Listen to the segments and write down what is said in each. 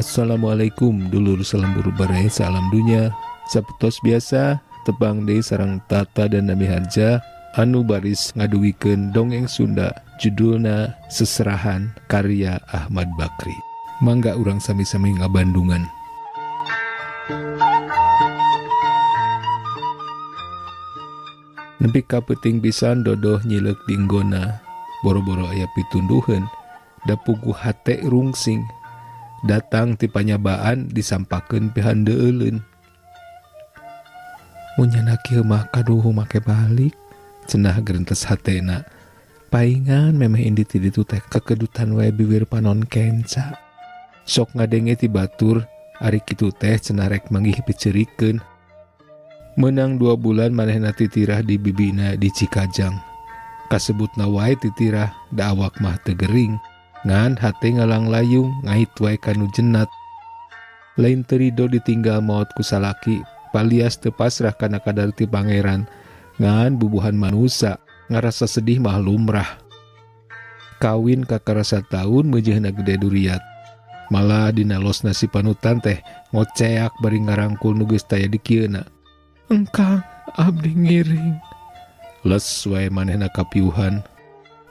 Assalamualaikum dulur salembur baraya salam dunya. Sapertos biasa tepang deui sareng Tata dan Nami Harja anu baris ngadugikeun dongeng Sunda judulna Seserahan karya Ahmad Bakri. Mangga urang sami-sami ngabandungan. Nepi ka peuting pisan dodoh nyileuk dinggona, boro-boro aya pitunduheun, da puguh hate rungsing. Datang ti panyabaan disampakeun pihandeuleun. Mun nyana kieu mah kaduhu make balik, cenah gerentes hatena. Paingan memeh indi ti ditu teh kekedutan wae biwir panon kenca. Sok ngadenge ti batur, ari kitu teh cenah rek manggih piceurikeun. Meunang 2 bulan manehna titirah di bibina di Cikajang. Kasebutna wae titirah, da awak mah teu gering. Ngan hate ngalang-layung ngait wae kanu jenat. Lain teu rido ditinggal maot ku salaki, palias teu pasrah kana kadar ti pangeran. Ngan bubuhan manusa ngarasa sedih mah lumrah. Kawin kakarasa taun meujeuhna gede duriat. Malah dina losna si panutan teh ngoceak bari ngarangkul nu geus taya dikieuna. Engkang abdi ngiring. Les wae manehna kapiuhan.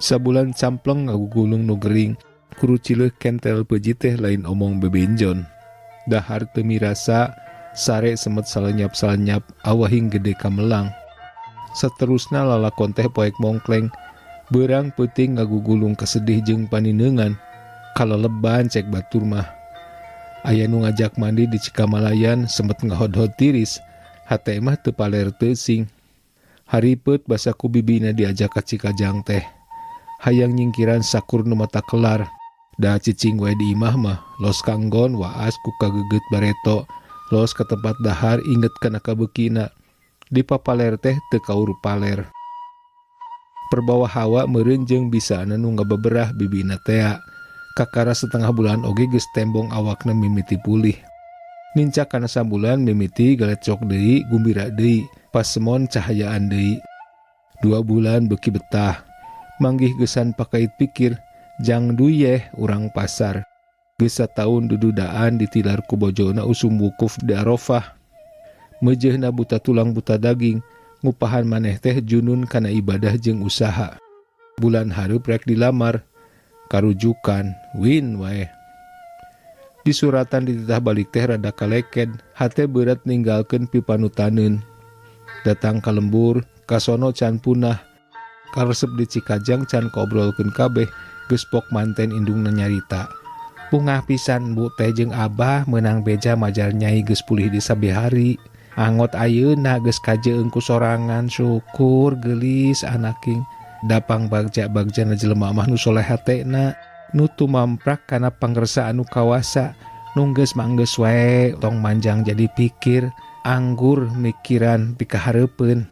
Sabulan campleng ngagugulung nu gering, kurucileuh kentel peuji teh lain omong bebenjon. Dahar teu mirasa, sare semet salenyap-salenyap awahing gede kamelang. Saterusna lalakon teh poek mongkleng, beurang peuting ngagugulung kasedih jeung panineungan. Kaleleban cek batur mah. Aya nu ngajak mandi di Cikamalayan semet ngahodhod tiris, hate mah teu paler teuing. Haripeut basa ku bibina diajak ka Cikajang teh. Hayang nyingkiran sakur nu mata kelar. Da cicing wae di imah mah, los kanggon waas ku kageget bareto, los ka tempat dahar inget kana kabeukina. Di papaler teh teu kaur paler. Perbawa hawa meureun jeung bisana nu ngabeberah bibina tea. Kakara setengah bulan oge geus tembong awakna mimiti pulih. Nincak kana sambulan mimiti galecok deui, gumbira deui, pasemon cahayaan deui. 2 bulan beuki betah. Manggih gesan pakait pikir, jang duyeh urang pasar. Geus sataun dududaan ditilar ku bojona usum wukuf di Arafah. Meujeuhna buta tulang buta daging, ngupahan maneh teh junun kana ibadah jeung usaha. Bulan hareup rek dilamar, karujukan, win wae. Di suratan dititah balik teh rada kaleked, hate berat ninggalkeun pipanutaneun. Datang ka lembur, kasono can punah. Karesep di Cikajang can kaobrolkeun kabeh, geus pok manten indungna nyarita. Bungah pisan bu teh jeung abah meunang beja majar nyai geus pulih di sabihari. Angot ayeuna geus kajeung ku sorangan, syukur geulis anaking. Dapang bagja-bagjana jelema mah nu soleh hatena, nu tumamprak kana pangersa anu kawasa, nu geus manggeus wae tong manjang jadi pikir, anggur mikiran pikahareupeun.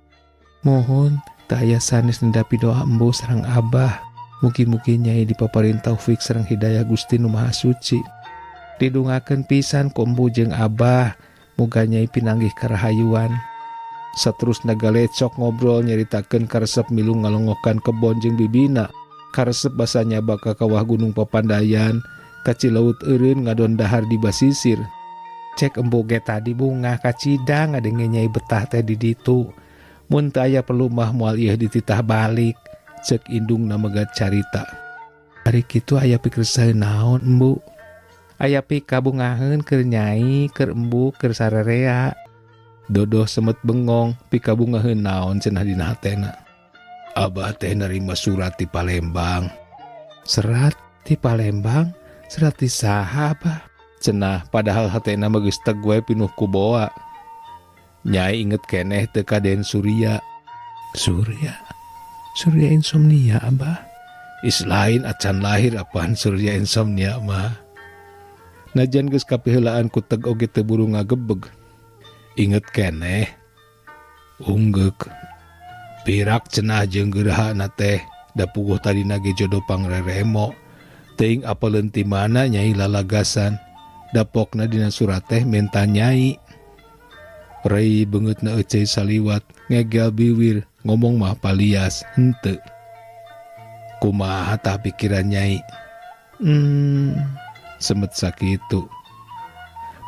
Mohon teu aya sanes nendapi doa embu sareng abah. Mugi-mugi nyai dipaparin taufik sareng hidayah Gusti nu Maha Suci. Didungakeun pisan ku embu jeung abah, muga nyai pinanggih karahayuan. Saterusna galecok ngobrol nyaritakeun karesep milu ngalongokan kebon jeung bibina. Karesep basa nyaba ka kawah Gunung Papandayan, ka Cilaut eureun ngadon dahar di basisir. Cek embu ge tadi bungah kacida ngadenge nyai betah teh di ditu. Mun teu aya perlu mah moal ieu dititah balik, cek indungna megat carita. Ari kitu aya pikirsaeun naon embu? Aya pikabungaheun keur nyai, keur embu, keur sarerea. Dodoh semet bengong, pikabungaheun naon cenah dina hatena. Abah teh narima surat ti Palembang. Serat ti Palembang? Serat ti saha abah? Cenah padahal hatena mah geus teg wae pinuh ku boa. Nyai inget keneh teu ka Den Surya. Surya? Surya insomnia abah? Is lain acan lahir apaan Surya insomnia mah. Najan geus kapiheulaan ku teg oge teu buru ngagebeg. Inget keneh. Unggeuk. Pirak cenah jeung gerahana teh, da puguh tadina ge jodoh pangreremo. Teuing apaleun ti mana nyai lalagasan. Dapokna dina surat teh menta nyai. Rei beungeutna euceuy saliwat, ngegel biwir, ngomong mah palias, henteu. Kumaha tah pikiran nyai? Semet sakitu.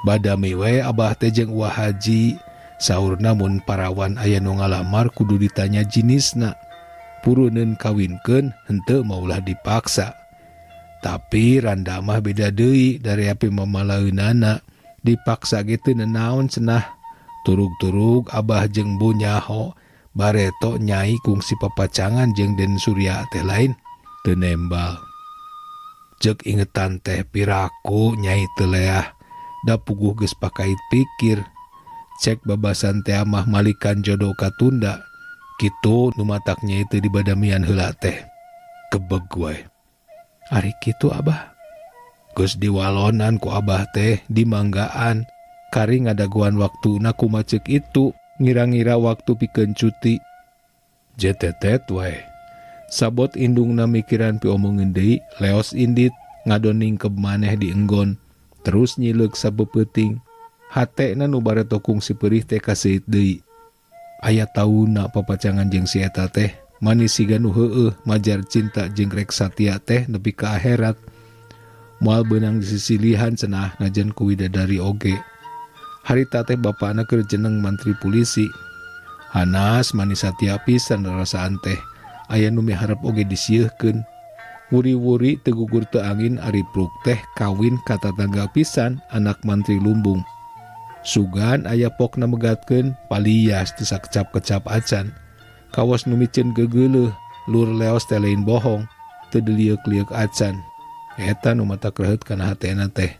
Badami we Abah teh jeung Uwa Haji. Saurna mun parawan aya nu ngalamar kudu ditanya jinisna. Puruneun kawinkeun henteu mah ulah dipaksa. Tapi randa mah beda deui dari api mamalaeunana. Dipaksa ge teu nanaon cenah. Turug-turug Abah jeung Bu nyaho bareto Nyai kungsi papacangan jeung Den Surya teh lain teu nembal. Ceuk ingetan teh piraku Nyai teu leah da puguh geus pakait pikir. Cek babasan teh mah malikan jodoh katunda. Kitu nu matak Nyai teu dibadamian heula teh. Kebeg wae. Ari kitu Abah. Geus diwalonan ku Abah teh dimanggaan. Kari ngadaguan waktuna kumaha ceuk itu ngira-ngira waktu pikeun cuti. Jetetet wae. Sabot indungna mikiran piomongin deui, leos indit ngadon ningkeb maneh di enggon, terus nyileuk sabeupeting. Hatena nu bareto kungsi perih teh kaseuit deui. Aya tauna papacangan jeung si eta teh, manis siga nu heueuh majar cinta jeung rek satia teh nepi ka akhirat. Moal beunang disisilihan cenah najan ku widadari oge. Harita teh bapana keur jeneng mantri polisi. Hanas manis satia pisan rarasaan teh. Aya nu miharep oge disieurkeun. Wuri-wuri teu gugur teu angin ari pruk teh kawin ka tatangga pisan anak mantri lumbung. Sugan aya pokna megatkeun palias teu sakecap-kecap acan. Kawas nu miceun gegeuleuh lur leos teh lain bohong teu dilieuk-lieuk acan. Eta nu matak reuheut kana hatena teh.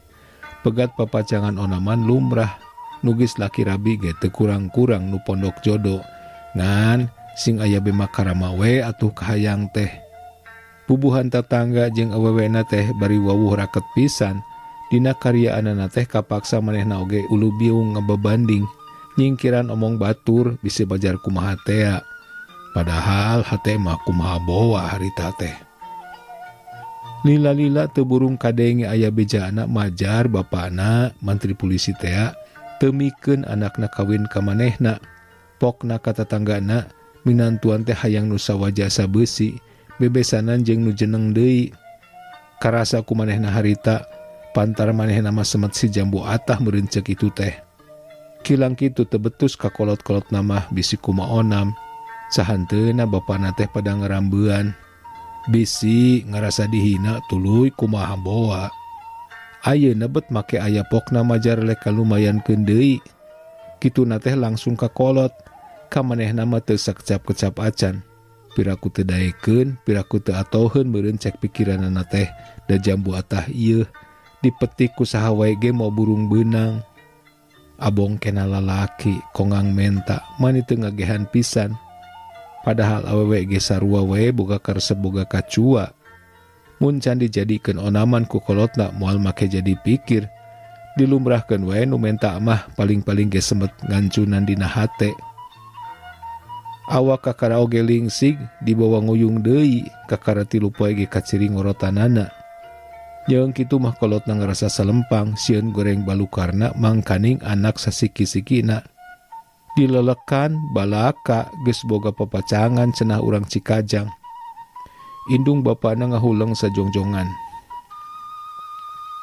Pegat papacangan onaman lumrah. Nugis laki rabi ge teu kurang-kurang nu pondok jodo. Ngan sing aya bema karama we atuh kahayang teh. Bubuhan tatangga jeung awewena teh bari wawuh raket pisan. Dina karyaanana teh kapaksa manehna oge ulu biung ngababanding. Nyingkiran omong batur bisi bajar kumaha tea. Padahal hate mah kumaha boa harita teh. Lila-lila teu burung kadenge aya bejaana majar bapana mantri polisi tea teu mikeun anakna kawin ka manehna. Pokna ka tatanggana minantuan teh hayang nu sawajasa beusi bebesanan jeung nu jeneng deui. Karasa ku manehna harita pantar manehna mah semet si jambu atah meureun ceuk itu teh. Kilang kitu teu betus ka kolot-kolot namah bisi kumaonam. Sahanteuna bapana teh pada ngerambean. Bisi ngarasa dihina tuluy kumaha boa. Ayeuna bet make aya pokna majar lek kalumayankeun deui. Kituna teh langsung ka kolot. Ka manehna mah teu sakecap-kecap acan. Piraku teu daekeun, piraku teu atoheun meureun cek pikiranana teh. Da jambu atah ieu dipetik ku saha wae ge mau burung beunang. Abong kena lalaki kongang menta mani teu ngagehan pisan. Padahal awewe ge sarua wae boga karesep boga kacua. Mun can dijadikeun onaman ku kolotna moal make jadi pikir. Dilumrahkeun wae nu menta mah paling-paling ge semet ngancunan dina hate. Awak kakara oge lingsig dibawa nguyung deui kakara tilu poe ge kaciri ngorotanana. Jeung kitu mah kolotna ngarasa salempang sieun goreng balukarna mangkaning anak sasiki-sikina. Dilelekan balaka geus boga papacangan cenah urang Cikajang. Indung bapana ngahuleng sajongjongan.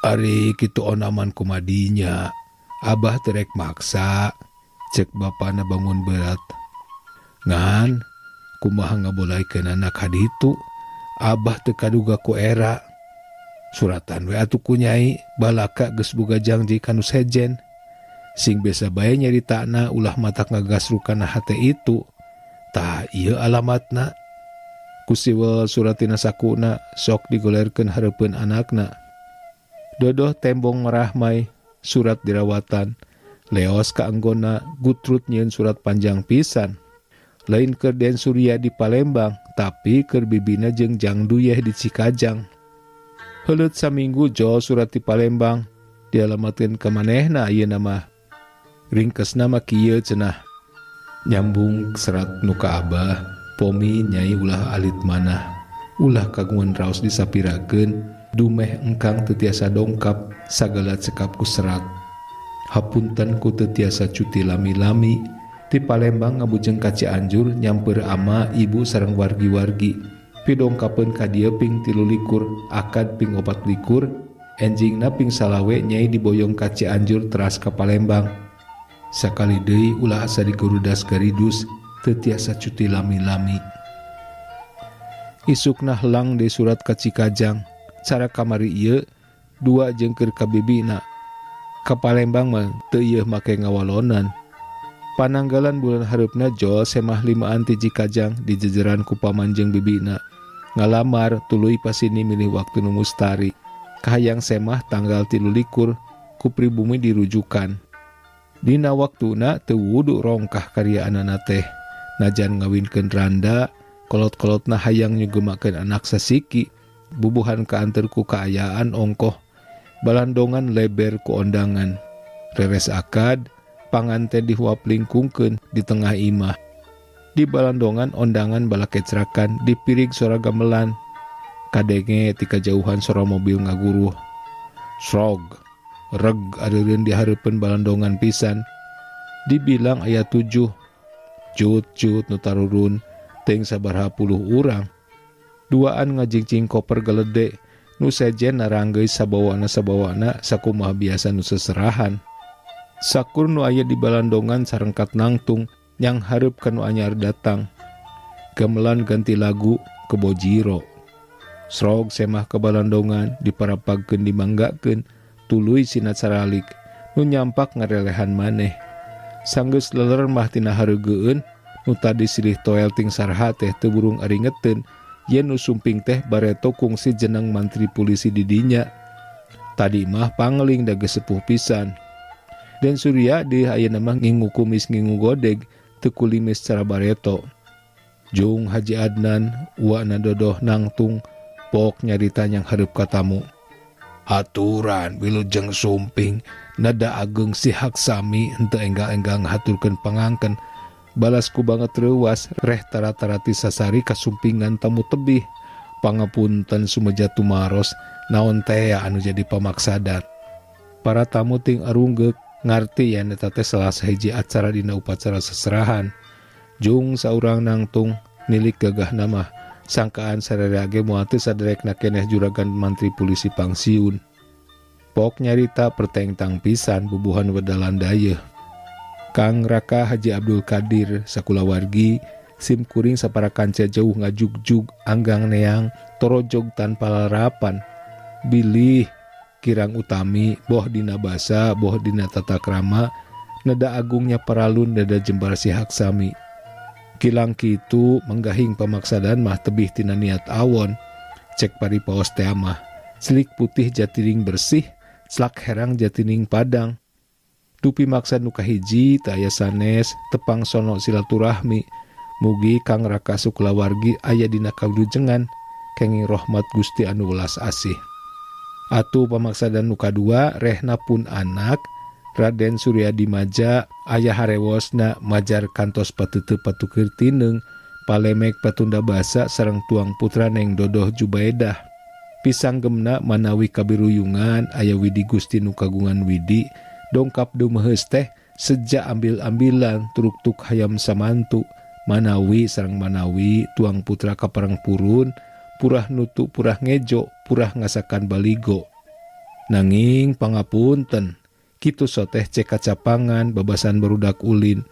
Ari kitu onaman kumadinya, Abah terek maksa, cek bapana bangun berat. Ngan kumaha ngabolaikeun anak haditu, Abah teu kaduga ku era. Suratan we atuh ku Nyai, balaka geus boga janji ka nu sejen. Sing besa bae nyaritana ulah matak ngagasrukana hate itu. Tah ieu alamatna. Ku siwel suratina sakuna sok digolerkeun hareupeun anakna. Dodoh tembong marahmai surat dirawatan. Leos ka anggona gutrut nyieun surat panjang pisan. Lain keur Den Surya di Palembang, tapi keur bibina jeung Jang Duyeh di Cikajang. Heuleut saminggu jol surat di Palembang, dialamatkeun ka manehna ayeuna mah. Ringkesna mah kieu cenah. Nyambung serat nu ka Abah, pomi Nyai ulah alit manah. Ulah kagungan raos disapirakeun, dumeh engkang teu tiasa dongkap sagala cekap ku serat. Hapunten ku teu tiasa cuti lami-lami. Ti Palembang ngabujeng ka Cianjur nyamper ama ibu sareng wargi-wargi. Pidongkapeun ka dieu ping 23, akad ping 24. Enjingna ping salawe Nyai diboyong ka Cianjur teras ka Palembang. Sakali deui ulah asa digerudas garidus teu tiasa cuti lami-lami. Isukna helang deui surat ka Cikajang. Cara kamari ieu dua jeung keur ka bibina. Ka Palembang mah teu ieu make ngawalonan. Pananggalan bulan hareupna jol semah limaan ti Cikajang dijejeran ku paman jeung bibina. Ngalamar tuluy pasini milih waktu nu mustari. Kahayang semah tanggal 23 ku pribumi dirujukan. Dina waktuna teu wudu rongkah karyaanana teh. Najan ngawinkeun randa, kolot-kolotna hayang nyugemakeun anak sasiki, bubuhan kaanteur ku kaayaan ongkoh, balandongan leber ku ondangan. Reres akad, panganten dihuap lingkungkeun di tengah imah. Di balandongan ondangan balakecrakan, dipirig sora gamelan. Kadenge ti kajauhan sora mobil ngaguruh. Srog, reg areureun di hareupeun balandongan pisan. Dibilang aya 7. Cut-cut nu tarurun teuing sabaraha puluh urang. Duaan ngajingcing koper gelede, nu sejen naranggeuy sabawana-sabawana sakumaha biasa nu seserahan. Sakur nu aya di balandongan sarengkat nangtung yang hareup ka nu anyar datang. Gamelan ganti lagu Kebojiro. Srog semah ke balandongan diparapagkeun dimanggakeun tuluy sina caralik nu nyampak ngarelehan maneh. Sanggeus leler mah tina hareugeun nu tadi silih toel ting sarha teh teu burung aringeteun yen nu sumping teh bareto kungsi jeneng mantri polisi di dinya. Tadi mah pangling da geus sepuh pisan. Den Surya di ayeuna mah ngingu kumis ngingu godeg teu kulimis cara bareto. Jung Haji Adnan uana dodoh nangtung pok nyarita yang hareup ka tamu. Aturan wilujeng sumping nada ageng sihak sami henteu enggal-enggal ngahaturkeun pangangken. Balas ku banget reuwas reh tara-tarati sasari kasumpingan tamu tebih. Pangapunten sumeja tumaros naon teh anu jadi pamaksadan. Para tamu ting arunggeuk ngarti yen eta teh salah sahiji acara dina upacara seserahan. Jung saurang nangtung nilik gagah nama sangkaan sararea ge moal teu saderekna keneh juragan mantri polisi pangsiun. Pok nyarita pertengtang pisan bubuhan wedalan dayeuh. Kang Raka Haji Abdul Kadir sakulawargi sim kuring sapara kanca jauh ngajugjug anggang neang torojog tanpa larapan. Bilih kirang utami boh dina basa boh dina tata krama neda agungnya paralun neda jembar sihak sami. Kilang kitu menggahing pamaksadan mah tebih tina niat awon. Cek paripaos teh mah selik putih jatining bersih, selak herang jatining padang. Dupi maksa nu kahiji teu aya sanes tepang sono silaturahmi. Mugi Kang Raka Sukulawargi aya dina kawilujengan kenging rahmat Gusti anu welas asih. Atuh pamaksadan nu kadua rehna pun anak Raden Suryadimaja ayah harewosna majar kantos patuteu patukeur tineng palemek patunda basa sareng tuang putra neng Dodoh Jubaedah. Pisanggemna manawi kabiruyungan aya Widi Gusti nu kagungan widi dongkap dumeheus teh sejak ambil-ambilan turuktuk hayam samantu manawi sareng manawi tuang putra kaparang purun purah nutu purah ngejo purah ngasakan baligo. Nanging pangapunten kitu soteh cek kacapangan babasan barudak ulin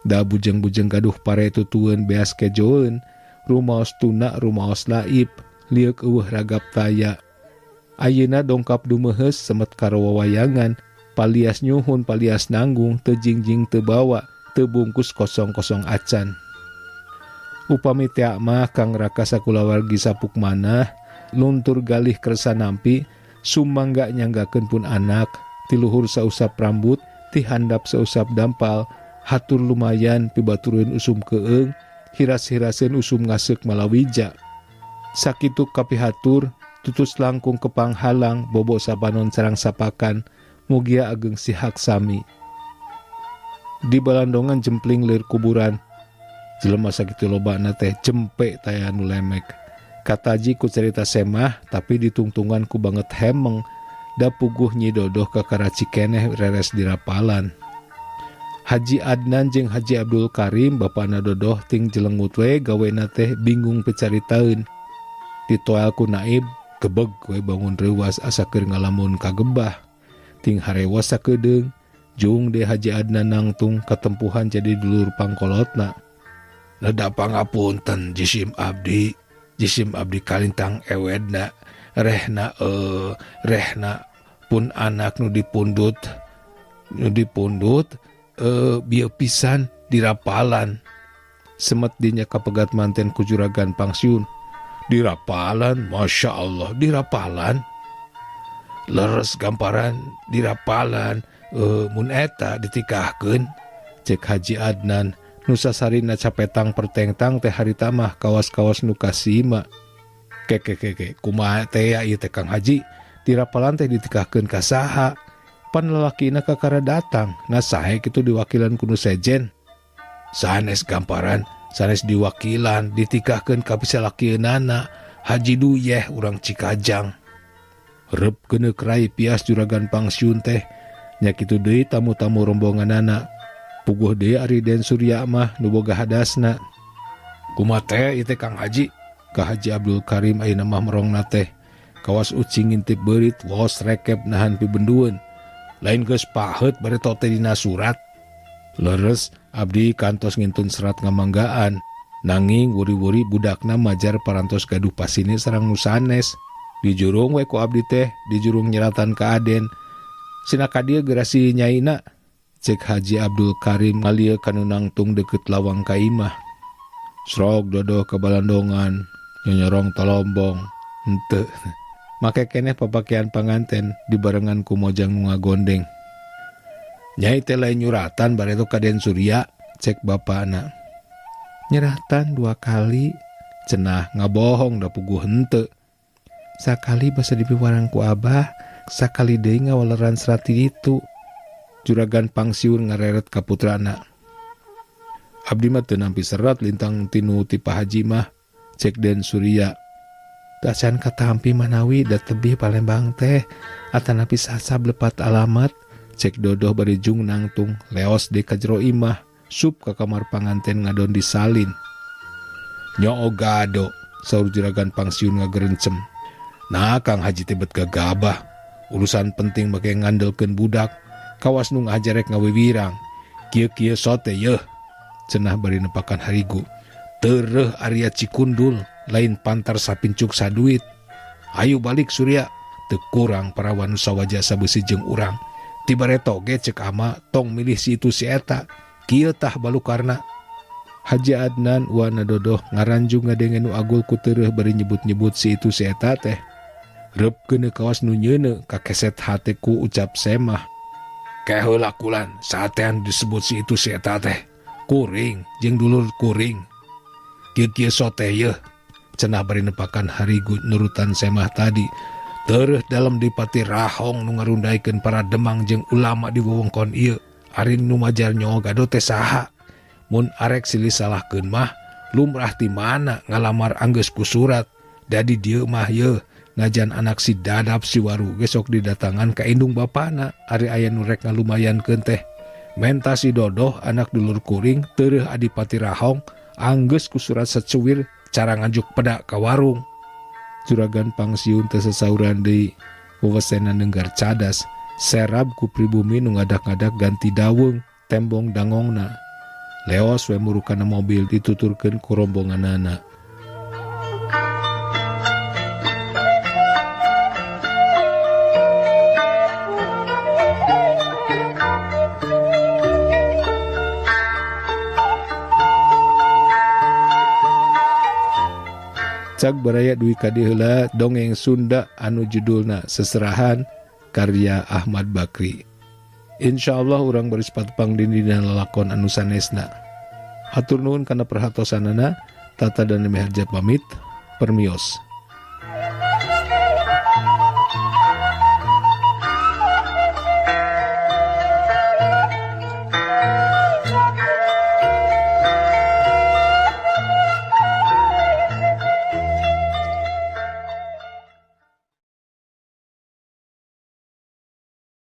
da bujeng-bujeng gaduh pare tutueun beas kejoeun rumaos tuna rumaos laib lieuk eueuh ragap taya. Ayeuna dongkap dumeheus semet karo wawayangan palias nyuhun palias nanggung teu jingjing teu bawa teu bungkus kosong-kosong acan. Upami tea mah Kang Raka sakulawargi sapuk manah luntur galih kersa nampi sumangga nyanggakeun pun anak tiluhur sausap rambut tihandap sausap dampal hatur lumayan pibatureun usum keung hiras-hiraseun usum ngaseuk malawija. Sakitu kapihatur tutus langkung kepanghalang bobo sapanon sarang sapakan mugia ageng sihak sami. Di balandongan jempling lir kuburan jelema sakitu lobana teh jempe taya nu lemek. Kataji ku cerita semah tapi ditungtungan ku banget hemeng da puguh Nyi Dodoh ka karaci keneh reres dirapalan. Haji Adnan jeung Haji Abdul Karim bapana Dodoh ting jelengut we gawena teh bingung picaritaeun. Ditoel ku naib Gebeg we bangun reuwas asa keur ngalamun kagebah. Ting harewas sakedeung jung de Haji Adnan nangtung katempuhan jadi dulur pangkolotna. Neda pangapunten jisim abdi kalintang ewedna rehna rehna pun anak nu dipundut bieu pisan dirapalan. Semet dinya kapegat manten ku juragan pangsiun. Dirapalan, Masya Allah, dirapalan. Leres gamparan dirapalan, mun eta ditikahkeun. Cek Haji Adnan nu sasarina capetang pertengtang teh harita mah kawas-kawas nu kasima. Keke kumaha teh ya ieu teh Kang Haji, dirapalan teh ditikahkeun ka saha? Pan lalakina kakara datang, nah sae kitu diwakilan ku nu sejen. Sanes gamparan, sanes diwakilan, ditikahkeun ka pisalakieunana Haji Duyeh urang Cikajang. Rep keuneuk rai pias juragan pangsiun teh, nya kitu deui tamu-tamu rombonganana. Puguh deui ari Den Surya mah nu boga hadasna. Kumaha teh ieu teh Kang Haji? Ka Haji Abdul Karim ayeuna mah merongna teh. Kawas ucing ngintip beurit, waos rekep nahan pibendueun. Lain geus paheut bari tote dina surat. Leres abdi kantos ngintun serat ngamanggaan. Nanging wuri-wuri budakna majar parantos gaduh pasini sareng nu sanes. Dijurung we ku abdi teh, dijurung nyeratan ka Aden. Sina ka dieu geura si nyaina. Cek Haji Abdul Karim ngalieu ka nu nangtung deukeut lawang ka imah. Srog dodoh ka balandongan, nyonyorong talombong. Henteu. Make keneh papakean panganten dibarengan ku mojang nu ngagondeng. Nyai teh lain nyuratan bareto ka Den Surya, cek bapana. Nyeratan 2 kali, cenah ngabohong da puguh henteu. Sakali basa dipiwarang ku abah, sakali deui ngawaleran serat itu. Juragan pangsiun ngareret ka putrana. Abdi mah teu nampi serat lintang tinu ti Pak Haji mah, cek Den Surya. Tacan katampi manawi da tebih Palembang teh, atanapi sasab lepat alamat. Cek dodoh bari jung nangtung leos de ka jero imah, sup ka kamar panganten ngadon disalin. Nyoo gado, saur juragan pangsiun ngagerencem. Nah Kang Haji teh bet gagabah, urusan penting make ngandelkeun budak, kawas nu ngajarek ngawiwirang. Kieu-kieu sote yeuh, cenah bari nepakan harigu. Tereuh Arya Cikundul, lain pantar sapincuk saduit. Ayo balik Surya, teu kurang parawan nu sawaja sabeusi jeung urang. Tibareto ge cek ama tong milih si itu si eta. Kieu tah balukarna. Haji Adnan wana dodoh ngaranjung ngadenge nu agul ku tereuh bari nyebut-nyebut si itu si eta teh. Reup keuneu kawas nu nyeuneu kakeset hate ku ucap semah. Keheula kulan saatean disebut si itu si eta teh. Kuring jeung dulur kuring. Kieu-kieu sote yeuh, cenah bari nepakan harigu nurutan semah tadi. Tereuh dalam dipati rahong nu ngarundaikeun para demang jeung ulama di wewengkon ieu. Ari nu majar nyawa gado teh saha? Mun arek silih salahkeun mah lumrah ti mana ngalamar anggeus ku surat. Dadi dieu mah yeuh najan anak si dadap si waru ge sok didatangan ka indung bapana. Ari aya nu rek ngalumayankeun teh. Menta si dodoh anak dulur kuring tereuh adipati rahong anggeus ku surat secuwir cara nganjuk peda ka warung. Juragan pangsiun teh sasauran deui, wewesena nenggar cadas, serab ku pribumi nu ngadak-ngadak ganti daweung tembong dangongna. Leos we murukana mobil dituturkeun ku rombonganana. Cag baraya duwi ka diheula dongeng Sunda anu judulna Seserahan karya Ahmad Bakri. Insyaallah urang baris patepang dina lalakon anu sanesna. Hatur nuhun kana perhatosanana. Tata dan Miharja pamit. Permios.